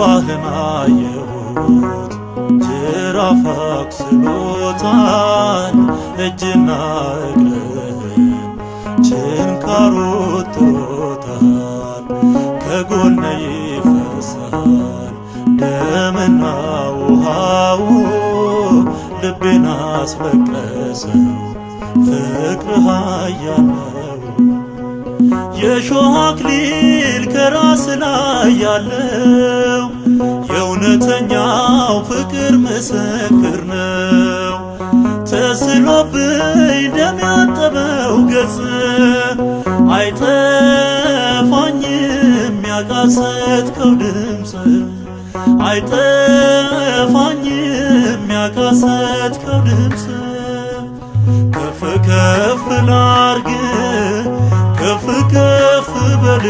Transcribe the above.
ጀርባህን አየሁት ጅራፍ አቁስሎታል እጅና እግርህን ችንካሩ ጥሮታል። ከጎነ ይፈሳል ደምና ውሃው ልቤን አስለቀሰው ፍቅር ኃያል ነው። የሾህ አክሊል ከራስ ላይ ያለው የእውነተኛው ፍቅር ምስክር ነው። ተስሎብኝ ደም ያጠበው ገጽ አይጠፋኝም ያቃሰትከው ድምፅ አይጠፋኝም ያቃሰትከው ድምፅ። ከፍ ከፍ ላርግ ከፍ ከፍ በል